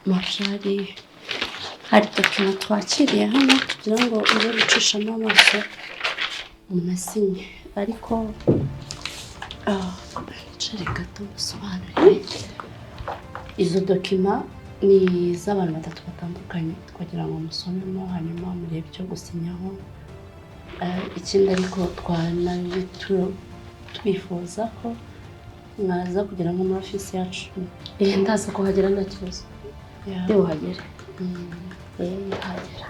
Mashari, hari document twakiriye hano kugira ngo ube gucishamo amaso munasinye, ariko nicare gato musobanurire. Izo document ni iz'abantu batatu batandukanye, twagira ngo musomemo hanyuma murebe icyo gusinyaho. Ikindi ariko twifuza ko mwaza kugera nko muri ofisi yacu. Ndaza kuhagera, nta kibazo. Yeah. Ndi buhagere. Ndahagera.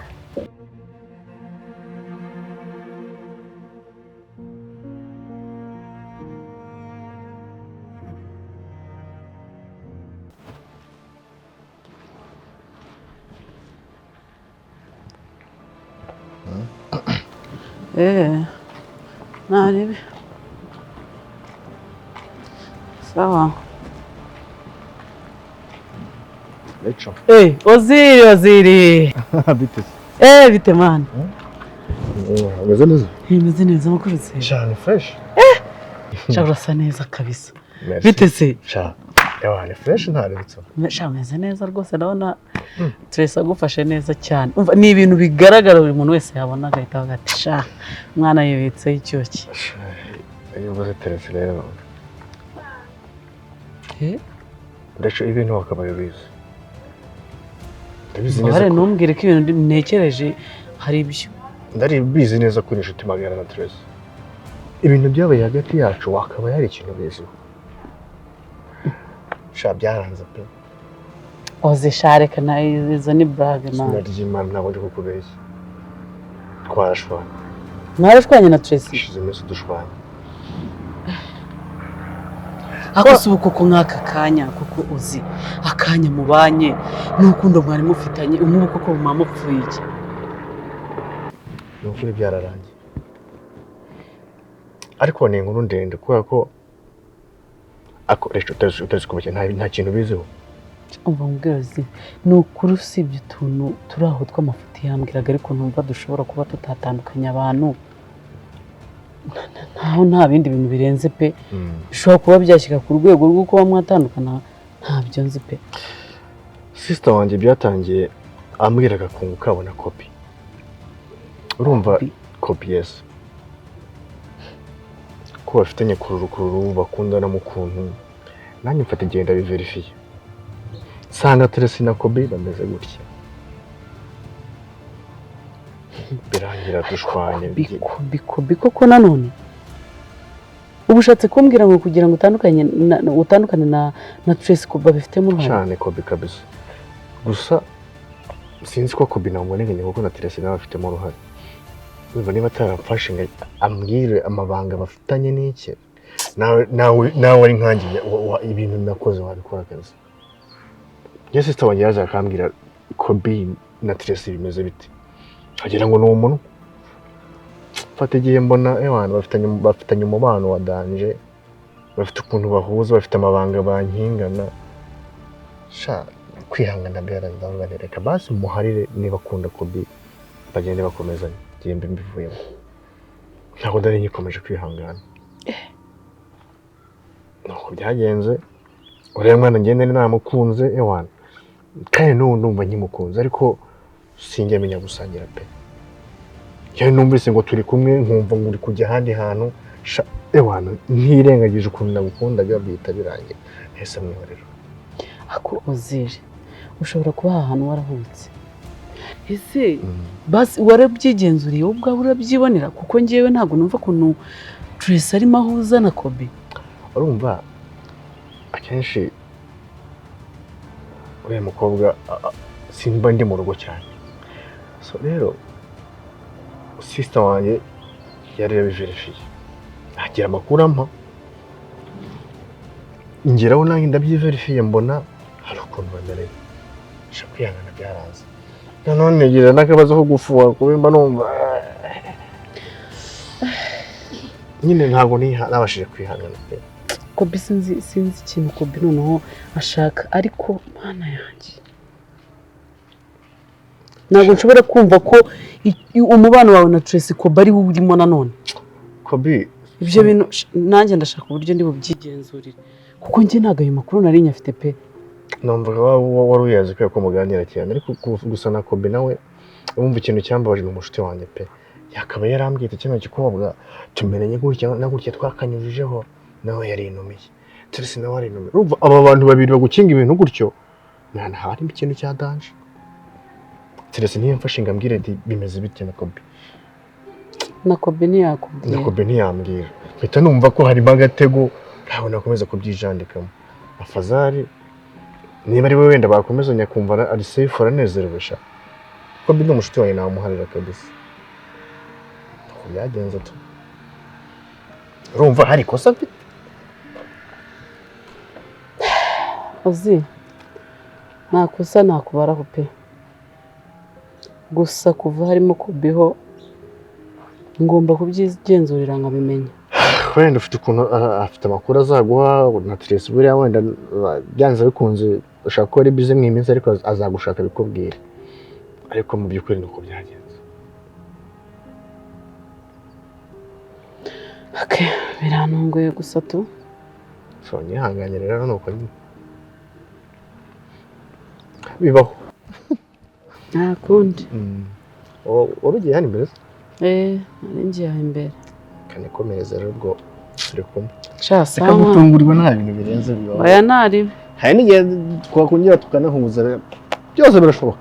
Narebe. Sawa. Rachel. Oziri, Oziri. Bite? Bite man. Umeze neza? Meze neza, amakuru se? Cyane, fresh. Sha, urasa neza kabisa. Merci. Bite se? Sha. Ewa, ni fresh, ntarebetse. Sha, meze neza rwose, ndabona Tracy agufashe neza cyane. Umva, ni ibintu bigaragara buri muntu wese yabona agahita avuga ati: "Sha, mwana yibitseho icyuki." Iyo uvuze Tracy rero. Eh? Rachel, ibintu wakabaye ubizi. Ndabizi neza. Mbabare, ntumbwire ko ibintu ntekereje hari ibyo. Ndabizi neza ko uri inshuti magara na Tracy. Ibintu byabaye hagati yacu wakabaye hari ikintu ubiziho. Sha, byaranze pe. Oze, sha, reka na izo ni blague man. Izina ry'Imana, ntabwo ndi kukubeshya. Twarashwanye. Mwarashwanye na Tracy? Hashize iminsi dushwanye. Ako si ubu koko, nk'aka kanya kuko uzi akanya mubanye n'urukundo mwari mufitanye, nk'ubu koko muba mupfuye iki? Ni ukuri byararangiye, ariko ni inkuru ndende kubera ko ako reka utazi kubeshya, nta kintu ubiziho. Umva mubwira uzi, ni ukuri usibye utuntu turi aho tw'amafuti yambwiraga, ariko numva dushobora kuba tutatandukanya abantu, ntaho nta bindi bintu birenze pe bishobora kuba byashyika ku rwego rwo kuba mwatandukana, ntabyo nzi pe. Sister wanjye byatangiye ambwira agakungu kabo na Kobi, urumva? Kobi? Kobi, yes, ko bafitanye kururukururu, bakundana mu kuntu. Nanjye mfata igihe ndabiverifiye, nsanga Tracy na Kobi bameze gutya, birangira dushwanye. Kobi, Kobi, Kobi koko nanone uba ushatse kumbwira ngo kugira ngo utandukane na Tracy, Kobi abifitemo uruhare? Cyane, Kobi kabisa. Gusa sinzi ko Kobi namuboneye, kuko na Tracy nawe afitemo uruhare. Urumva, niba ataramfashe ngo ambwire amabanga bafitanye n'iki, nawe ari nkanjye, ibintu nakoze wabikora akazi. Njye sister wanjye yaje akambwira Kobi na Tracy bimeze bite, agira ngo ni umuntu. Mfata igihe mbona ewana bafitanye umubano wa danger, bafite ukuntu bahuza, bafite amabanga bankingana. Sha, kwihangana byaranze, ndavuga nti reka basi muharire, niba akunda Kobi bagende bakomezanye, ngiye mbe mbivuyemo. Ntabwo ndari ngikomeje kwihangana. Nuko byagenze. Uriya mwana ngende namukunze ewana, kandi n'ubu ndumva nkimukunze, ariko sinjya menya gusangira pe. Iyo numvise ngo turi kumwe, nkumva ngo uri kujya ahandi hantu, sha ewana, ntirengagije ukuntu nagukundaga, bihita birangira ese mwihorera. Ako Oziri, ushobora kuba aha hantu warahubutse ese? Basi warabyigenzuriye wowe ubwawe urabyibonera? Kuko ngewe ntabwo numva ukuntu Tracy arimo ahuza na Kobi. Urumva, akenshi uriya mukobwa simba ndi mu rugo cyane. So rero sister wanjye yari yabiverifiye, agira amakuru ampa, ngeraho nanjye ndabyiverifiye, mbona hari ukuntu bamereye. Sha, kwihangana byaranze, noneho nigira n'akabazo ko gufuha kuba mba numva nyine ntabwo nabashije kwihangana pe. Kobi, sinzi ikintu Kobi noneho ashaka, ariko mana yanjye, ntabwo nshobora kumva ko umubano wawe na Tracy, Kobi ari wo urimo nanone. Kobi Ibyo bintu nanjye ndashaka uburyo ndi bubyigenzurire, kuko njye ntabwo ayo makuru nari nyafite pe. Numvaga wari uyazi kubera ko muganira cyane, ariko gusa na Kobi nawe wumva ikintu cyambabaje ni umushuti wanjye pe. Yakaba yarambwiye ati kino gikobwa tumenanye gutya na gutya twakanyujijeho, nawe yarinumiye. Tracy nawe arinumiye. Urumva aba bantu babiri bagukinga ibintu gutyo, nta harimo ikintu cya danger. Tracy ntiyamfashe ngo ambwire ati bimeze bite na Kobi. Na Kobi ntiyakubwira. Na Kobi ntiyambwira. Mpita numva ko harimo agatego, ntabwo nakomeza kubyijandikamo. Afazari niba ari we wenda bakomezanya kumva ari safe aranezerewe sha. Kobi ni umushuti wanjye namuharira kabisa. Uko byagenze tu. Urumva hari ikosa mfite? Uzi nta kosa nakubaraho pe. Gusa kuva harimo Kobiho ngomba kubyigenzurira nkabimenya. Wenda ufite ukuntu afite amakuru azaguha na Tracy buriya wenda byanze bikunze ushaka ko ari busy mu iminsi ariko azagushaka bikubwira. Ariko mu by'ukuri nuko byagenze. Okay, birantunguye gusa tu. So nyihanganye rero nuko nyine bibaho. Nta kundi. Wari ugiye hano imbere se? Nari ngiye aho imbere. Kanikomereza rero ubwo turi kumwe. Sha Reka gutungurwa nta bintu birenze bibaho. Oya ntaribe. Hari n'igihe twakongera tukanahuza, byose birashoboka.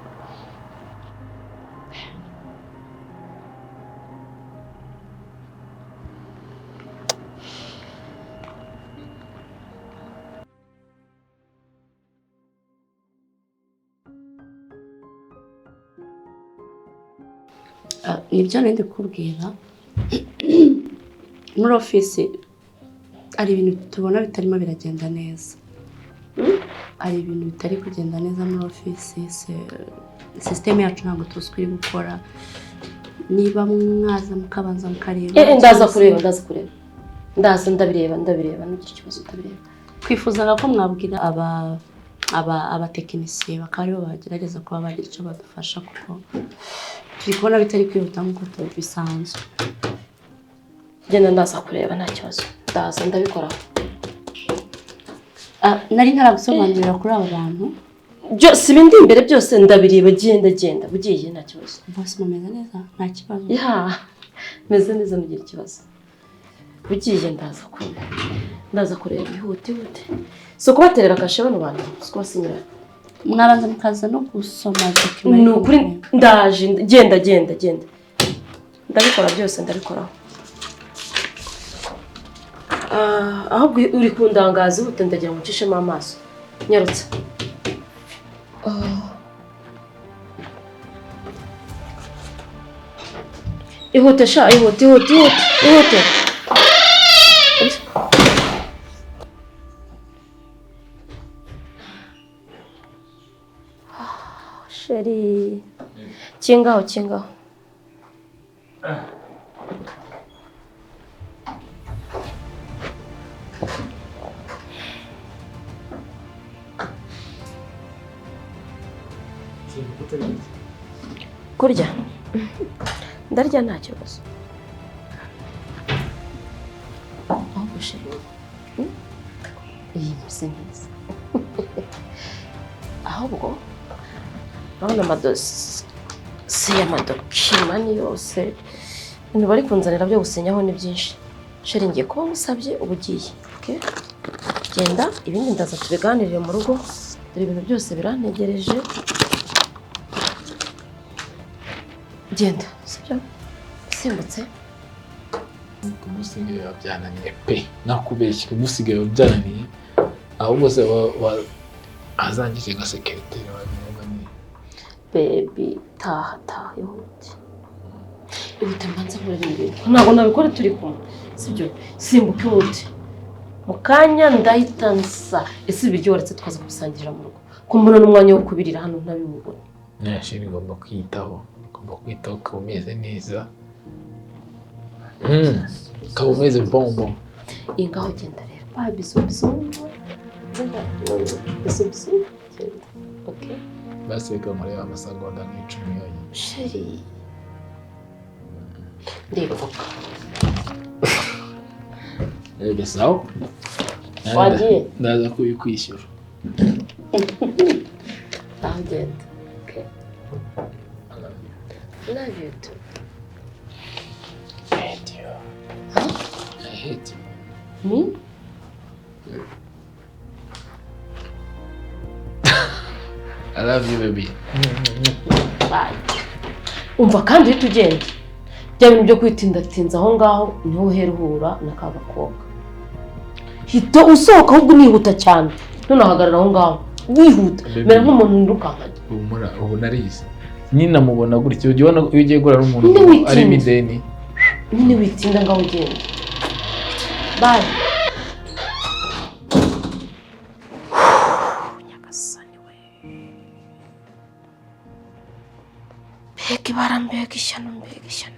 Nibyo nari ndikubwira muri ofisi hari ibintu tubona bitarimo biragenda neza. Hari ibintu bitari kugenda neza muri ofisi, sisiteme yacu ntabwo tuzi ko iri gukora. Niba mwaza mukabanza mukareba. Ndaza kureba, ndaza ndabireba, ntugire ikibazo utabireba. Twifuzaga ko mwabwira abatekinisiye bakaba aribo bagerageza kuba bagira icyo badufasha, kuko turi kubona bitari kwihuta nk'uko bisanzwe. Genda ndaza kureba nta kibazo, ndaza ndabikoraho. Nari ntaragusobanurira kuri aba bantu byose ibindi imbere byose ndabireba. Genda bugiye nta kibazo. Bose mumeze neza nta kibazo? Ya meze neza ntugire ikibazo. Bugiye ndaza kureba ihute. So kubaterera kashe bano bantu, so kubasinyira. Mwabanza mukaza no gusoma document. Ni ukuri ndaje, genda ndabikora byose ndabikoraho. Ahubwo uri kundangaza ihute, ndagira ngo ncishemo amaso nyarutse. Ihute sha, ihute. Sheri, kingaho. Kurya ndarya nta kibazo. Ahubwo sheri, iyi meze neza. Ahubwo urabona amadosiye, amadokima ni yose, ibintu bari kunzanira byo gusinyaho ni byinshi. Sheri ngiye kuba ngusabye uba ugiye. Genda ibindi ndaza tubiganirire mu rugo, dore ibintu byose birantegereje. Genda, sibyo? Simbutse. Kumusigaye byananiye pe, nakubeshye kumusigaye byananiye. Ahubwo se azangije nka secretary wa ni baby, taha ihute. Ihute mbanza nkore ibintu bintu. Ntabwo nabikora turi kumwe, sibyo? Simbuka ihute. Mu kanya ndahita nsa. Ese ibiryo waretse twaza kubisangirira mu rugo? Ko mbona n'umwanya wo kubirira hano ntabibubona. Nashiri ngomba kwiyitaho. Ngomba kwitaho ukaba umeze neza. Ukaba umeze bonbon. Iyi ngaho genda rero. Ba bizu. Bizu. Genda. Okay. Basi reka nkurebe amasegonda nk'icumi yonyine. Sheri. Ndipfuka. Ego sawa. Wagiye? Ndaza kubikwishyura. Aho ugenda. Okay. Love you too. I hate you. Huh? I hate you. Me? I love you, baby. Bye. Umva kandi uhita ugenda. Bya bintu byo kwitindatinza aho ngaho niho uhera uhura na ka gakobwa. Hita usohoka ahubwo unihuta cyane. Ntunahagarara aho ngaho. Wihuta. Baby. Mera nk'umuntu wirukankanye. Humura, ubu narize. Nyina mubona gutya, ujya ubona iyo ugiye guhura n'umuntu Nyine witinda. arimo ideni. Nyine witinda ngaho ugenda. Bye. Nyagasani we. Mbega ibara, mbega ishyano, mbega ishyano.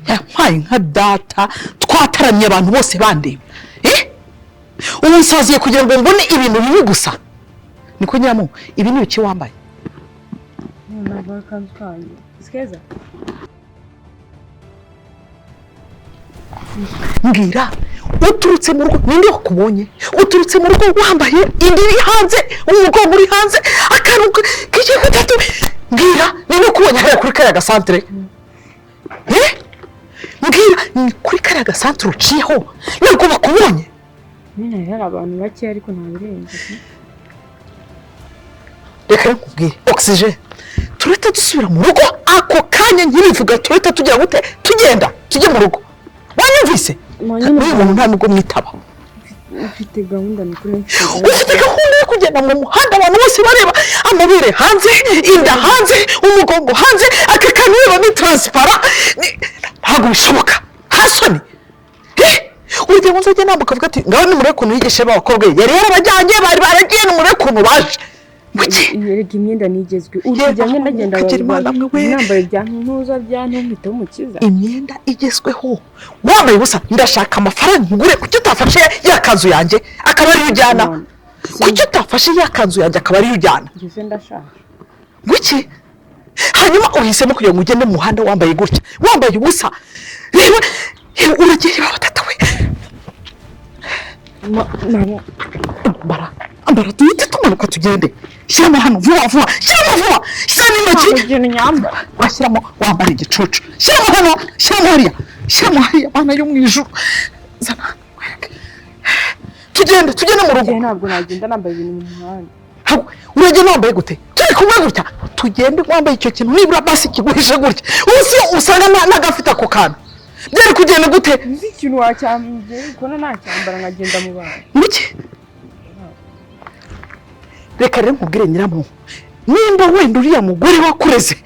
Yampaye nka data twataramye abantu bose bandeba. Ubu nsaziye kugira ngo mbone ibintu bibi gusa. Niko nyiramu, ibi ni ibiki wambaye? Mbwira, uturutse mu rugo ninde wakubonye? Uturutse mu rugo wambaye indi iri hanze, umugongo uri hanze, akantu k'igihe gatatu. Mbwira, ninde wakubonye hariya kuri kariya gasantere? Mbwira, ni kuri kariya gasantere uciyeho, ntabwo bakubonye? Nyine hari abantu bake ariko ntabirenze. Reka nkubwire, oxygen. Turahita dusubira mu rugo ako kanya nkirivuga, turahita tugira gute? Tugenda, tujye mu rugo. Wanyumvise? Uyu muntu nta nubwo mwitaba. Ufite gahunda ni kuri Ufite gahunda yo kugenda mu muhanda abantu bose bareba amabere hanze, inda hanze, umugongo hanze, aka kantu reba ni transparent. Ntabwo bishoboka. Hasoni. Urugero nzajya nambuka avuga ati ngaho nimurebe ukuntu yigisha abakobwa yari yarabajyanye bari baragiye nimurebe ukuntu baje. Yereka imyenda nigezwe. Urujya ngenda nambaye bya ntuza bya ntumpite umukiza. Imyenda igezweho. Wambaye ubusa ndashaka amafaranga ngure kuki utafashe ya kanzu yanjye akaba ariyo ujyana. Kuki utafashe ya kanzu yanjye akaba ariyo ujyana. Ngeze ndashaka. Guki? Hanyuma uhisemo kugira ngo ugende mu muhanda wambaye gutya. Wambaye ubusa. Reba uragiye baba tata we. Ambara. Ambara tuhite tumanuka tugende. Shyiramo hano vuba vuba. Shyiramo vuba. Shyiramo intoki. Washyiramo wambara igicucu. Shyiramo hano. Shyiramo hariya. Shyiramo hariya bana yo mu ijuru. Zana. Tugende, tugende mu rugo. Ntabwo nagenda nambaye ibintu mu muhanda. Uragenda wambaye gute? Turi kumwe gutya. Tugende wambaye icyo kintu nibura basi kiguhishe gutya. Ubu usanga nagafite ako kantu. Byari kugenda gute? Uzi ikintu wacyambye ukona nacyambara nkagenda mu bantu. Muki? Reka rero nkubwire nyiramu, nimba wenda uriya mugore wakureze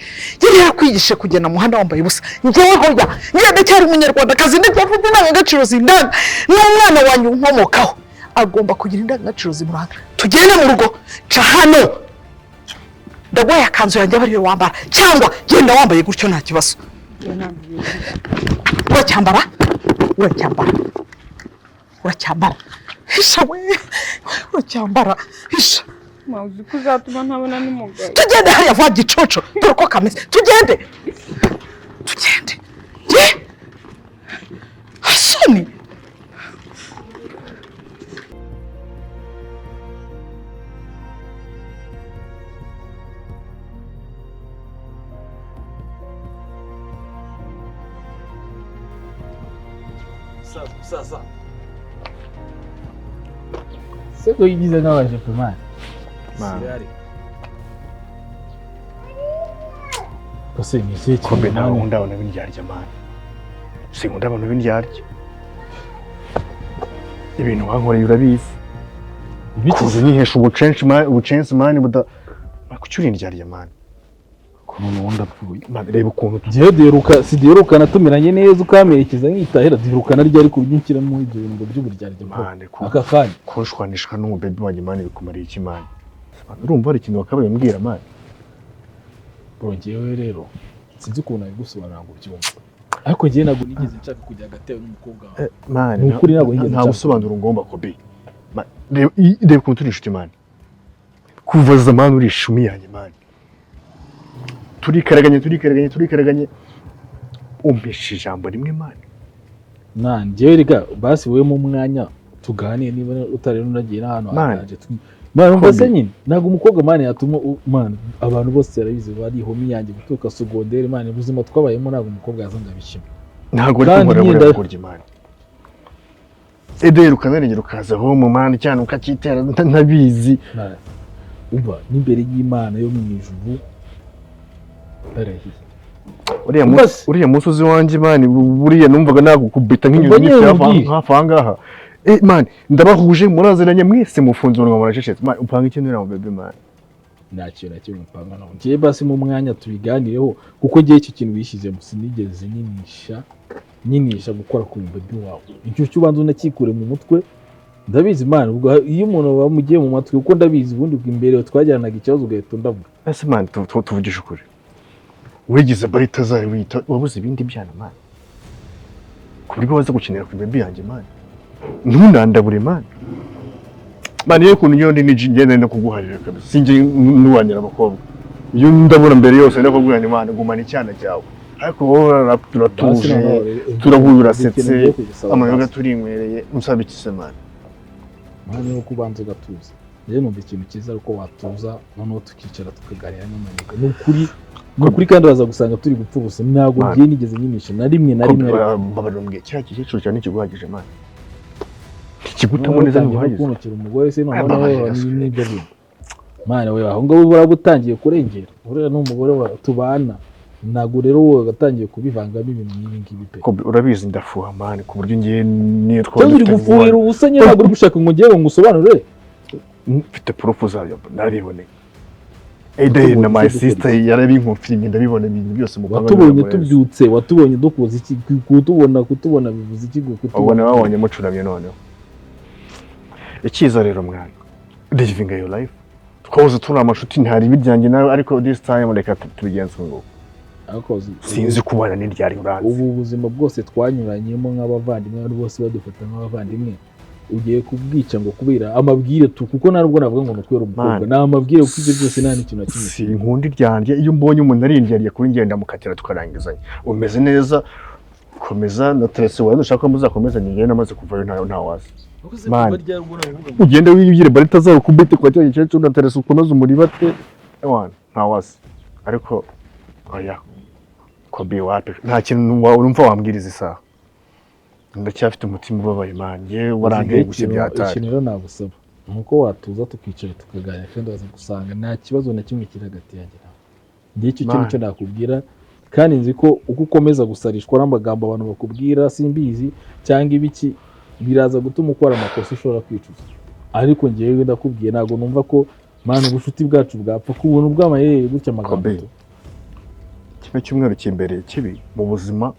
yari yakwigishe kugenda mu muhanda wambaye ubusa, njyewe hoya njye ndacyari umunyarwandakazi ndacyafite indangagaciro zindanga, n'umwana wanjye unkomokaho agomba kugira indangagaciro zimuranga. Tugende mu rugo, ca hano ndaguhaye akanzu yanjye aba ariyo wambara, cyangwa genda wambaye gutyo nta kibazo. Uracyambara? Uracyambara? Uracyambara? Hisha we, uracyambara? Hisha. Uzi ko uzatuma ntabona n'umugabo. Tugende hariya vuba gicucu, dore uko kameze. Tugende. Tugende. Ye! Hasoni. Sasa. Seko yigize nk'abajepe man. Man. Sirari. Kose ni ikihe Kobe, kintu, ntabwo man? nkunda abantu b'indyarya, man. Sinkunda abantu b'indyarya. Ibintu wankoreye urabizi. Ibiki? Kuza unyihesha ubucenshi, man, ubucensi, man, buda. Man, kuki uri indyarya, man? Ukuntu ubundi apfuye. Man, reba ukuntu Njyewe duheruka, si duherukana tumeranye neza, ukamperekeza nkitahira? Duherukana ryari kubyinjiramo ibyo bintu ngo by'uburyarya, bro? Man, Aka kanya. Kunshwanishwa n'umubebi wanjye, man, bikumariye iki, man? Man, urumva hari ikintu wakabaye umbwira, man? Bro, njyewe rero sinzi ukuntu nabigusobanurira ngo ubyumve, ariko njyewe ntabwo nigeze nshaka kujya hagati yawe n'umukobwa wawe. Man, Ni ukuri ntabwo nigeze nta nshaka. busobanuro ngomba, Kobe. Man, reba ukuntu turi inshuti, man. Kuva zamani uri ishumi yanjye, man. Turikaraganye, turikaraganye, turikaraganye, umpisha ijambo rimwe, man. Na njyewe rega basi wowe mu mwanya tuganire, niba utari unagiye n'ahantu Man. hatanje. Man, umva se Kobe. nyine ntabwo umukobwa, man, yatuma man, abantu bose barabizi, bari homie yanjye guturuka secondaire, man. Ubuzima twabayemo ntabwo umukobwa yaza ngo abishime. Ntabwo uri Kandi kunkorera nyine buriya bugoryi, man. Ederi ukanarengera ukaza home, man, cyane ukacyitera ntabizi. Uba n'imbere y'Imana yo mu ijuru ndarahiye. Uriya munsi, Mbese. uriya munsi uzi iwanjye, man, buriya numvaga nagukubita Ubwo nk'inyoni nyine nyinshi hafi nkubwire. hafi aha ngaha. Man, ndabahuje, muraziranye mwese, mufunze umunwa muracecetse. Man, upanga iki n'uriya mubebe, man? Nta kintu na kimwe mpanga nawe. Njyewe basi mu mwanya tubiganireho, kuko njyewe icyo kintu wishyizemo sinigeze nyinisha gukora ku mubebe wawe. Icyo cyo ubanza unakikure mu mutwe. Ndabizi, man, ubwo iyo umuntu bamugiye mu matwi, kuko ndabizi ubundi imbere twajyanaga ikibazo ugahita undavuga. Ese man, tuvugishe ukuri, wigize Baritazari wita wabuze ibindi byana, man, ku buryo waza gukinira ku baby yanjye, man? Ntunandabure, man. Man, iyo ukuntu iyo ndi ngenda no kuguharira kabisa, sinjye nuwanira abakobwa. Iyo ndabura mbere yose ndakubwira nti: "Man, gumana icyana cyawe." Ariko wowe uratuje, turahuye, urasetse, amayoga turinywereye. Unsaba iki se, man? Man, ni uko ubanza ugatuza. Rero numva ikintu cyiza ari uko watuza, noneho tukicara tukaganira n'amaneka. Ni ukuri, ni ukuri, kandi uraza gusanga turi gupfa ubusa. Ntabwo Man. ngiye nigeze nyinisha na rimwe na rimwe ariko. Mbabarira umbwiye, kiriya gikecuru cyawe ntikiguhagije, man? Ntikigutamo neza, Utangiye no ntiguhagije? kuntukira umugore se noneho? Mbabarira, se. N'ibyo bintu, man, we aho ngaho uraba utangiye kurengera. Uriya ni umugore wa tubana, ntabwo rero wowe wagatangiye kubivangamo ibintu nk'ibi ngibi pe. Kobe, urabizi ndafuha, man, ku buryo ngiye niyo twaba Cyangwa uri dufitanye gufuhira umubano. ubusa nyine, ntabwo uri gushaka ngo ngewe ngo usobanure. Mfite proof zabyo, narabiboneye. Ede na my Watubonye sister yarabinkonfirmye, ndabibona ibintu byose mupanga. Watubonye n'uriya murezi. tubyutse, watubonye dukoze iki? Kutubona bivuze iki? Ubona Kutubona babonye mucuramye. Noneho icyiza rero, mwana, living your life. Twahoze turi amashuti, ntari ibiryanjye nawe, ariko this time reka tubigenze ubu ngubu. Ariko Sinzi kubana n'iryari, uranzi. Ubu buzima bwose twanyuranyemo nk'abavandimwe, abantu bose badufata nk'abavandimwe, ugiye kubwica ngo kubera amabwire tu? Kuko ntabwo navuga ngo ni ukubera umukobwa, Man. ni amabwire, kuko ibyo byose nta n'ikintu na kimwe. Sinkunda iryanjye. Iyo mbonye umuntu ari indyarya kuri ngenda mukatira tukarangizanya. Umeze neza, komeza na terese wawe, nushaka ko muzakomezanye. Njyewe namaze kuvayo, ntawazi. Man. Ugende wibwire barita kubite kwa cya gikecuru na terese, ukomeze umuribate ewana, ntawazi. Ariko oya, Kobe, wapi, nta kintu wumva wambwiriza isaha. Ndacyafite umutima ubabaye, man. Njyewe warantengushye byatari. Ikintu rero nagusaba ni uko watuza tukicara tukaganira, kandi waza gusanga nta kibazo na kimwe kiri hagati yanjye nawe. Njye icyo kintu Man. cyo nakubwira, kandi nzi ko uko ukomeza gusarishwa n'amagambo abantu bakubwira, simbizi cyangwa ibiki, biraza gutuma ukora amakosa ushobora kwicuza. Ariko njyewe ndakubwiye, ntabwo numva ko, man, ubucuti bwacu bwapfa ku buntu bw'amayeri gutya, amagambo Kobe. tu. Kino cyumweru kimbereye kibi mu buzima,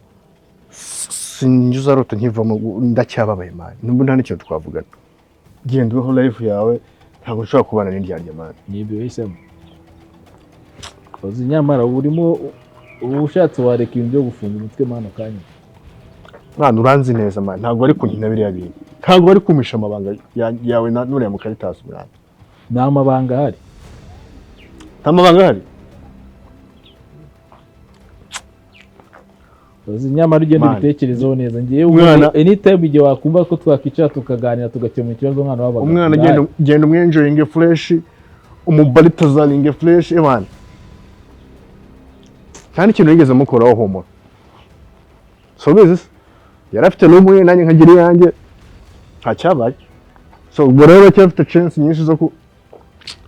sinjye uzarota nkivamo. Ndacyababaye, man, nubwo nta n'ikintu twavugana. Genda ubeho life yawe, ntabwo nshobora kubana n'indyarya, man. Ni ibyo wahisemo. Uzi nyamara uba urimo, uba ushatse wareka ibintu byo gufunga umutwe, man, kanya. Mwana, uranzi neza, man, ntabwo bari kunkina biriya bintu, ntabwo bari kumpisha amabanga yawe n'uriya mukaritasi, mwana. Ni amabanga ahari? Nta mabanga ahari. Uzi nyamara ugenda Man. ubitekerezeho neza. Ngewe Umwana- anytime igihe wakumva ko twakwicara tukaganira tugakemura ikibazo, umwana w'abagabo Umwana, genda genda umwenjoyinge fresh, umubaritazaringe fresh, ebana, nta n'ikintu yigeze mukoraho. Humura, so ubizi se yari afite n'umwe, nanjye nkagira iyanjye, nta cyabaye. So ubwo rero aracyafite chance nyinshi zo ku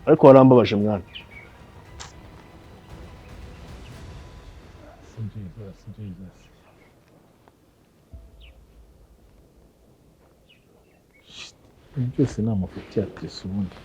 Ariko warambabaje mwana. Ibi byose ni amafuti ya Tracy ubundi.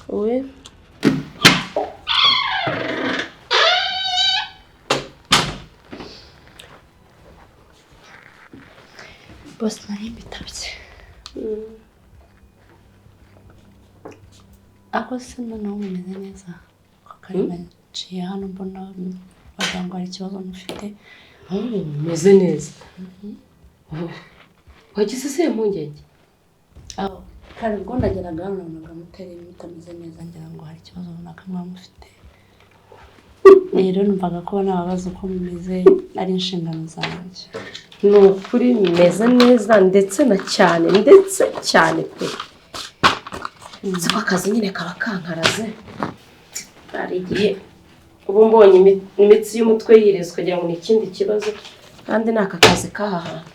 Oui. Boss nari mbitabye. Ako se noneho mumeze neza? Kare naciye hano mbona wagira ngo hari ikibazo mufite. Meze neza. Wagize se impungenge? Aho kare ubwo ndageraga hano nabonaga mutari mutameze neza, ngira ngo hari ikibazo runaka mwaba mufite. Rero numvaga ko nababaza uko mumeze ari inshingano zanjye. Ni ukuri meze neza ndetse na cyane ndetse cyane pe. Siko akazi nyine kaba kankaraze. Hari igihe ubu mbonye imitsi y'umutwe yireze ukagira ngo ni ikindi kibazo, kandi ni aka kazi k'aha hantu.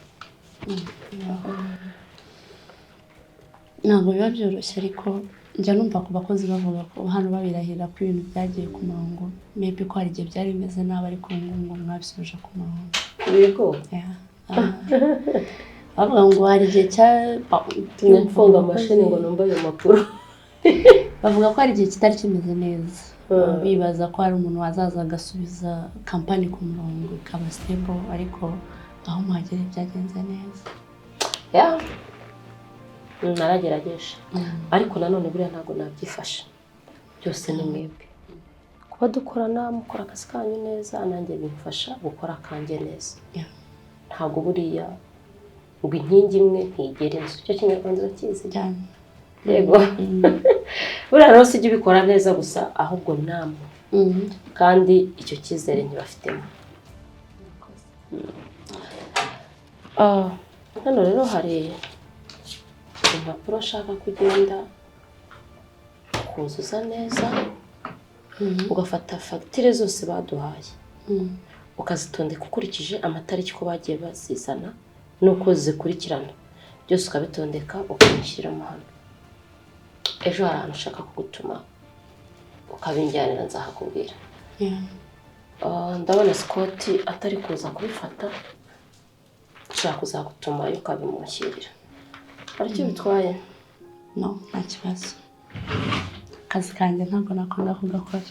Ntabwo biba byoroshye, ariko njya numva ku bakozi bavuga ko hano babirahira ko ibintu byagiye ku murongo, maybe ko hari igihe byari bimeze nabi ariko ubu ngubu ngo mwabisubije ku murongo. Yego. Bavuga ngo hari igihe cya mfunga amashini ngo numve ayo makuru. Bavuga ko hari igihe kitari kimeze neza, bibaza ko hari umuntu wazaza agasubiza kampani ku murongo ikaba stable, ariko aho muhagere byagenze neza. Naragerageje ariko nanone buriya ntabwo nabyifasha, byose ni mwebwe. Kuba dukorana mukora akazi kanyu neza, nanjye bimfasha gukora akanjye neza. Ntabwo buriya ngo inkingi imwe ntigera inzu, icyo kinyarwanda urakizi cyane. Yego. Buriya rero sijya ubikora neza gusa, ahubwo namwe kandi icyo cyizere ntibafitemo. Hano rero hari impapuro nshaka kugenda kuzuza neza, ugafata fagitire zose baduhaye ukazitondeka ukurikije amatariki uko bagiye bazizana n'uko zikurikirana, byose ukabitondeka ukabishyiramo hano. Ejo hari ahantu ushaka kugutuma ukabinjyanira, nzahakubwira. Ndabona Scott atari kuza kubifata, nshaka kuzagutuma ukabimushyirira. Hari icyo bitwaye? No, nta kibazo. Akazi kanjye ntabwo nakunda kugakora.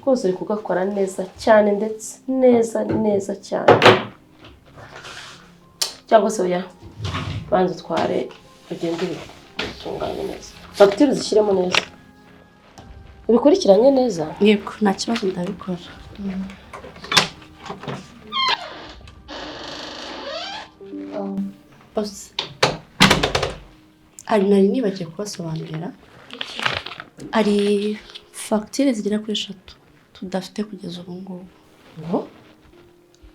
Rwose uri kugakora neza cyane, ndetse neza neza cyane. Cyangwa se oya, banza utware ugende ubitunganye neza, fagitire uzishyiremo neza, ubikurikiranye neza. Yego, nta kibazo ndabikora. Boss, hari nari nibagiye kubasobanurira, hari fagitire zigera kuri 3 tudafite kugeza ubu ngubu.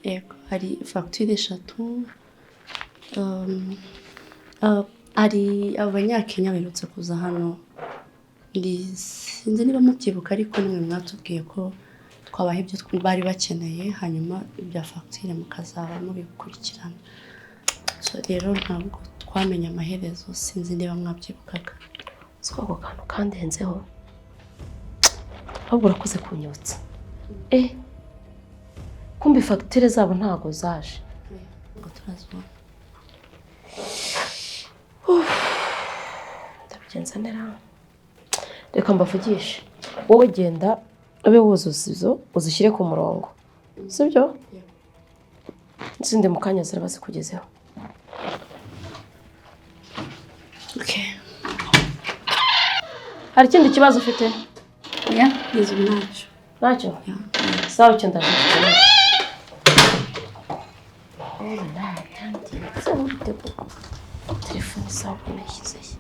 Yego, hari fagitire 3. Hari abanyakenya baherutse kuza hano, sinzi niba mubyibuka, ariko nimwe mwatubwiye ko twabaha ibyo bari bakeneye, hanyuma ibya fagitire mukazaba mubikurikirana. So rero ntabwo twamenye amaherezo, sinzi niba mwabyibukaga. Siko ako kantu kandenzeho, ahubwo urakoze kunyibutsa. Kumbi fagitire zabo ntago zaje. Ngo turazibona. Ndabigenza nera. Reka mbavugishe. Wowe genda ube wuzuza izo uzishyire ku murongo, sibyo? Izindi mu kanya ziraba zikugezeho. Hari ikindi kibazo ufite? Oya, kugeza ubu ntacyo. Ntacyo? Sawa, icyo ndaje. Telefone sawa nayishyizeyo.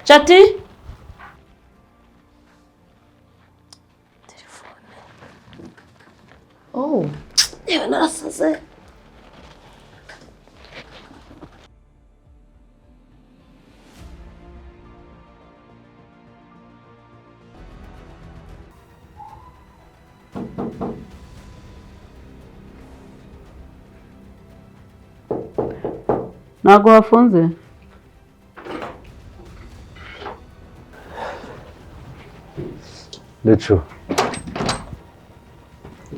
Chati, Telefone. Oh, yewe narasaze. Ntabwo wafunze? Lecho.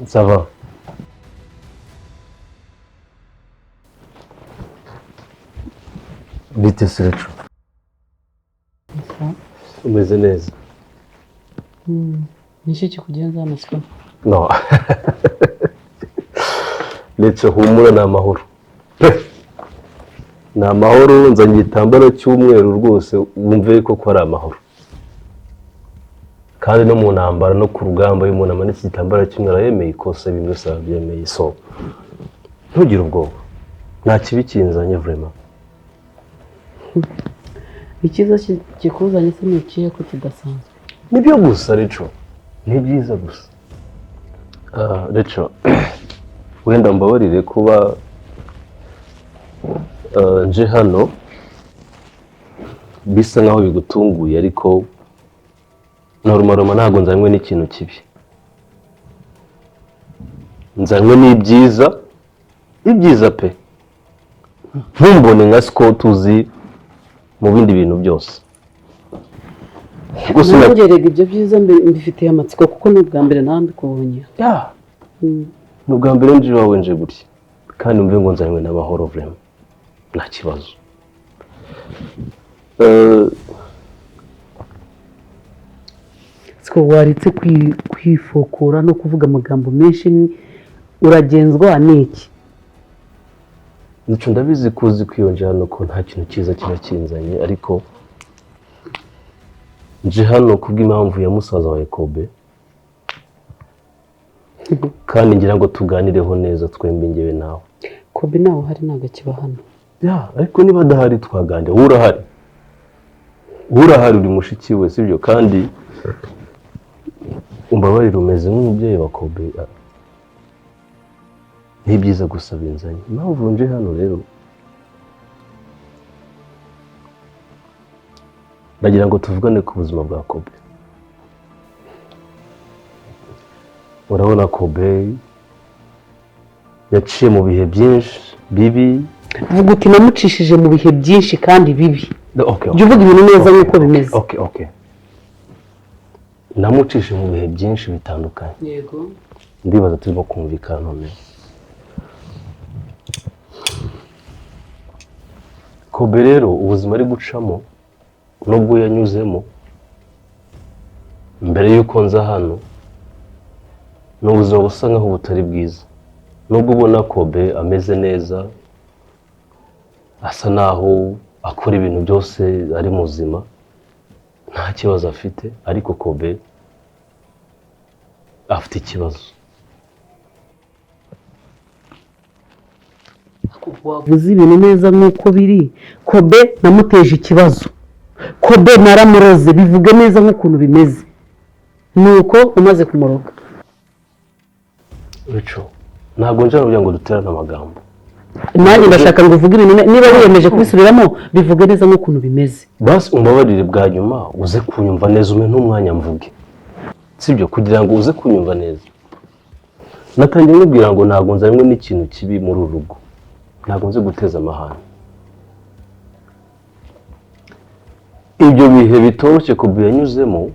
Ça va? Bite se Lecho? Umeze neza? Ni iki kikugenza hano siko? No. Lecho, humura, ni amahoro. Pe! Ni amahoro, nzanye igitambaro cy'umweru rwose wumve ko ko ari amahoro. Kandi no mu ntambara no ku rugamba iyo umuntu amanitse igitambaro cy'umweru yemeye ikosa, ibintu byose arabyemeye. So ntugire ubwoba, nta kibi kinzanye vraiment. Icyiza kikuzanye se ni ikihe ko kidasanzwe? Nibyo gusa Lecho, ni byiza gusa. Lecho, wenda mbabarire kuba nje hano bisa nkaho bigutunguye, ariko normal ntabwo nzanywe n'ikintu kibi, nzanywe n'ibyiza, ibyiza pe. Ntumbone nka Scott uzi mu bindi bintu byose. Gusa Nanjye rega ibyo byiza mbifitiye amatsiko kuko ni ubwa mbere nawe mbikubonye. Ya, ni ubwa mbere nje iwawe nje gutya, kandi mve ngo nzanywe n'amahoro vraiment, nta kibazo. Siko waretse kwifokora no kuvuga amagambo menshi, uragenzwa n'iki? Nico ndabizi ko uzi kwiyongera hano ko nta kintu cyiza kiba kinzanye, ariko nje hano kubw'impamvu ya musaza wawe Kobe, kandi ngira ngo tuganireho neza twembi njyewe nawe. Kobe nawe uhari ntabwo akiba hano. Ya, ariko niba adahari twaganira, wowe urahari. Wowe urahari, uri mushiki we, sibyo? Kandi umbabarire, umeze nk'umubyeyi wa Kobe. Ni byiza gusa binzanye. Impamvu nje hano rero, ndagira ngo tuvugane ku buzima bwa Kobe. Urabona Kobe yaciye mu bihe byinshi bibi. Vuga uti namucishije mu bihe byinshi kandi bibi. Okay, Jya uvuga ibintu neza nk'uko bimeze. Okay. Namucishije mu bihe byinshi bitandukanye. Yego. Ndibaza turimo kumvikana none. Kobe rero ubuzima ari gucamo nubwo yanyuzemo mbere y'uko nza hano, ni ubuzima busa nkaho butari bwiza. Nubwo ubona Kobe ameze neza, asa naho akora ibintu byose ari muzima, nta kibazo afite, ariko Kobe afite ikibazo. Wavuze ibintu neza nk'uko biri. Kobe namuteje ikibazo, Kobe naramuroze, bivuge neza nk'ukuntu bimeze. Nuko umaze kumuroga. Rico, ntabwo nje kugira ngo duterane amagambo. Nanjye ndashaka ngo uvuge ibintu niba wiyemeje kubisubiramo, bivuge neza nk'ukuntu bimeze. Basi umbabarire bwa nyuma uze kunyumva neza, umpe n'umwanya mvuge, sibyo? Kugira ngo uze kunyumva neza. Natangiye nkubwira ngo ntabwo nzanywe n'ikintu kibi muri uru rugo, ntabwo nzi guteza amahane. Ibyo bihe bitoroshye Kobe yanyuzemo,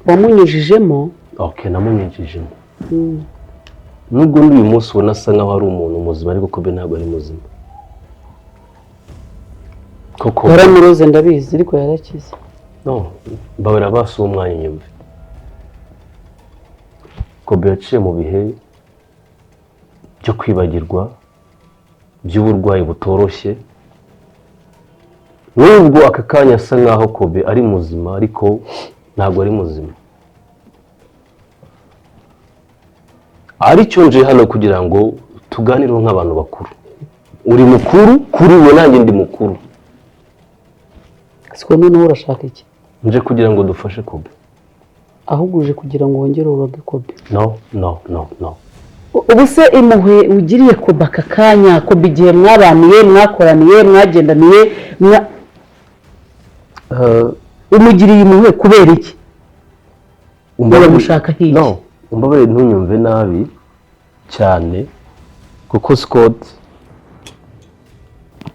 Wamunyujijemo? Okay, namunyujijemo. Nubwo n'uyu munsi ubona asa nkaho ari umuntu muzima, ariko Kobe ntabwo ari muzima. Koko Waramuroze ndabizi, ariko yarakize. No, mbabara basi uwo mwanya unyumve. Kobe yaciye mu bihe byo kwibagirwa, by'uburwayi butoroshye. Nubwo aka kanya asa nkaho Kobe ari muzima, ariko ntabwo ari muzima. Aricyo nje hano kugira ngo tuganireho nk'abantu bakuru. Uri mukuru kuri we, nanjye ndi mukuru. Siko noneho urashaka iki? Nje kugira ngo dufashe Kobe. Ahubwo uje kugira ngo wongere uroge Kobe. No, no, no, no. Ubu se impuhwe ugiriye Kobe aka kanya, Kobe igihe mwabaniye, mwakoraniye, mwagendaniye, umugiriye impuhwe kubera iki? Uramushaka iki? No, umbabarire ntunyumve nabi cyane kuko Scott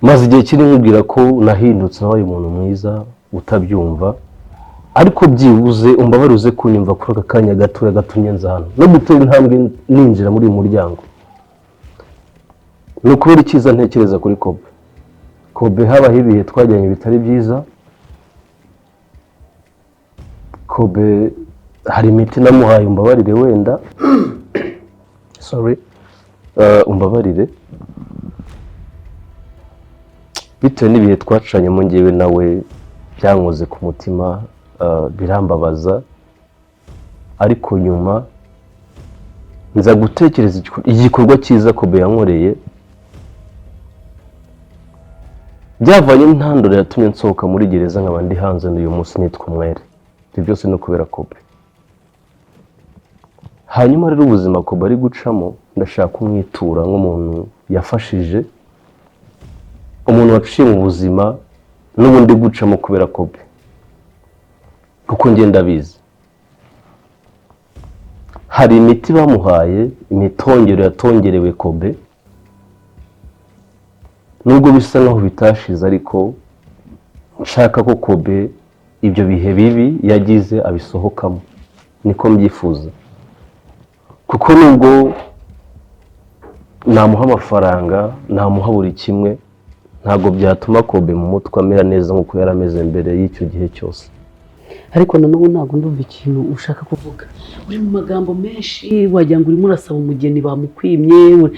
maze igihe kinini nkubwira ko nahindutse nabaye umuntu mwiza utabyumva, ariko byibuze umbabarire uze kunyumva kuri aka kanya gatoya gatumye nza hano no gutera intambwe ninjira muri uyu muryango. Ni ukubera icyiza ntekereza kuri Kobe. Kobe habaho ibihe twajyanye bitari byiza. Kobe hari imiti namuhaye, umbabarire wenda sorry, umbabarire bitewe n'ibihe twacanyemo njyewe nawe byankoze ku mutima, birambabaza, ariko nyuma nza gutekereza igikorwa cyiza Kobe yankoreye byavanye intandaro yatumye nsohoka muri gereza nkaba ndi hanze n'uyu munsi nitwa umwere. Ibyo byose no kubera Kobe. Hanyuma rero ubuzima Kobe ari gucamo ndashaka kumwitura nk'umuntu yafashije, umuntu waciye mu buzima n'ubundi gucamo kubera Kobe, kuko njye ndabizi hari imiti bamuhaye, imitongero yatongerewe Kobe, nubwo bisa nkaho bitashize, ariko nshaka ko Kobe ibyo bihe bibi yagize abisohokamo, niko mbyifuza. Kuko nubwo namuha amafaranga, namuha buri kimwe, ntabwo byatuma Kobe mu mutwe amera neza nk'uko yari ameze mbere y'icyo gihe cyose. Ariko nanone ntabwo ndumva ikintu ushaka kuvuga. Uri mu magambo menshi wagira ngo urimo urasaba umugeni bamukwimye,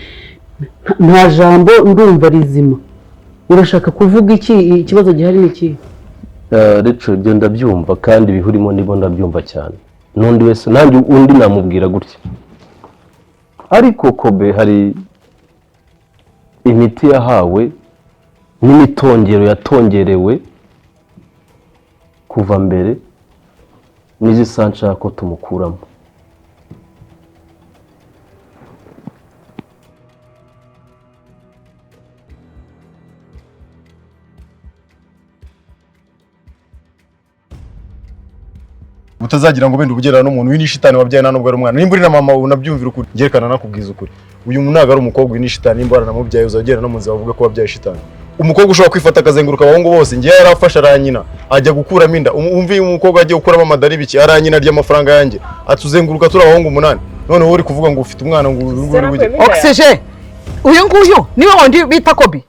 nta jambo ndumva rizima. Urashaka kuvuga iki? Ikibazo gihari ni iki? Rero ibyo ndabyumva kandi bihurimo nibo ndabyumva cyane. N'undi wese nanjye undi namubwira gutya. Ariko Kobe hari imiti yahawe n'imitongero yatongerewe kuva mbere n'izisa nshaka ko tumukuramo. Utazagira ngo bende ubugerana n'umuntu w'inishitani wabyaye nta nubwo ari umwana. Nimba uri na mama unabyumvira ukuri, ngerekana nakubwiza ukuri. Uyu muntu ntabwo ari umukobwa w'inishitani, nimba waranamubyaye uzagera no mu nzira bavuga ko wabyaye shitani. Umukobwa ushobora kwifata akazenguruka abahungu bose, ngiye yarafashe aranyina ajya gukuramo inda. Umvi umukobwa agiye gukuramo amadari biki, aranyina arya amafaranga yanjye, atuzenguruka turi abahungu 8. None wowe uri kuvuga ngo ufite umwana ngo uri Oxygen. Uyu nguyu niwe wundi bita Kobe.